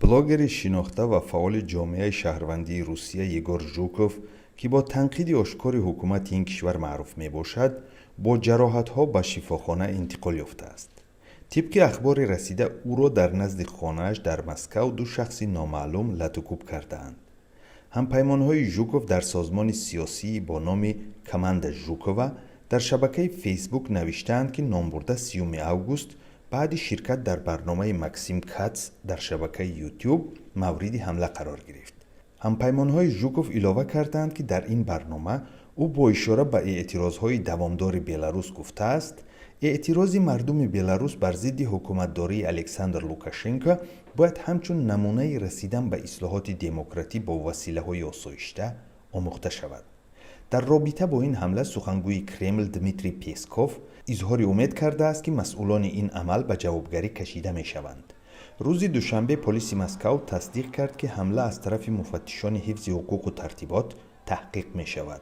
Блогери шинохта ва фаъоли ҷомеаи шаҳрвандии Русия Егор Жуков, ки бо танқиди ошкори ҳукумати ин кишвар маъруф мебошад, бо ҷароҳатҳо ба шифохона интиқол ёфтааст. Тибқи ахбори расида, ӯро дар назди хонааш дар Москав ду шахси номаълум латукӯб кардаанд. Ҳампаймонҳои Жуков дар созмони сиёсии бо номи «Команда Жукова» дар шабакаи Фейсбук навиштаанд, ки номбурда 30 август баъди ширкат дар барномаи Максим Кац дар шабакаи Ютуб мавриди ҳамла қарор гирифт. Ҳампаймонҳои Жуков илова кардаанд, ки дар ин барнома ӯ бо ишора ба эътирозҳои давомдори Беларус гуфтааст: эътирози мардуми Беларус бар зидди ҳукуматдории Александр Лукашенко бояд ҳамчун намунаи расидан ба ислоҳоти демократӣ бо василаҳои осоишта омӯхта шавад. Дар робита бо ин ҳамла сухангӯи Кремл Дмитрий Песков изҳори умед кардааст, ки масъулони ин амал ба ҷавобгарӣ кашида мешаванд. Рӯзи душанбе полиси Москав тасдиқ кард, ки ҳамла аз тарафи муфаттишони ҳифзи ҳуқуқу тартибот таҳқиқ мешавад.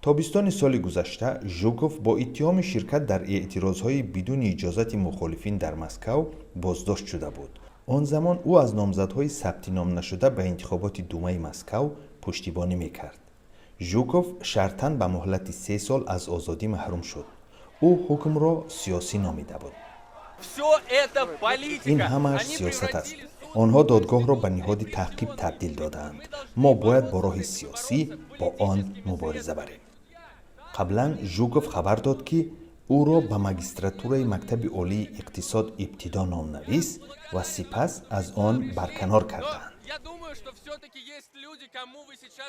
Тобистони соли гузашта Жуков бо иттиҳоми ширкат дар эътирозҳои бидуни иҷозати мухолифин дар Москав боздошт шуда буд. Он замон ӯ аз номзадҳои сабтиномнашуда ба интихоботи Думаи Москав пуштибонӣ мекард. Жуков шартан ба муҳлати 3 сол аз озодӣ маҳрум шуд. Ӯ ҳукмро сиёсӣ номида буд. Ин ҳамааш сиёсат аст. Онҳо додгоҳро ба ниҳоди таъқиб табдил додаанд. Мо бояд бо роҳи сиёсӣ бо он мубориза барем. Қаблан Жуков хабар дод, ки ӯро ба магистратураи Мактаби олии иқтисод ибтидо номнавис ва сипас аз он барканор кардаанд. Я думаю, что все-таки есть люди, кому вы сейчас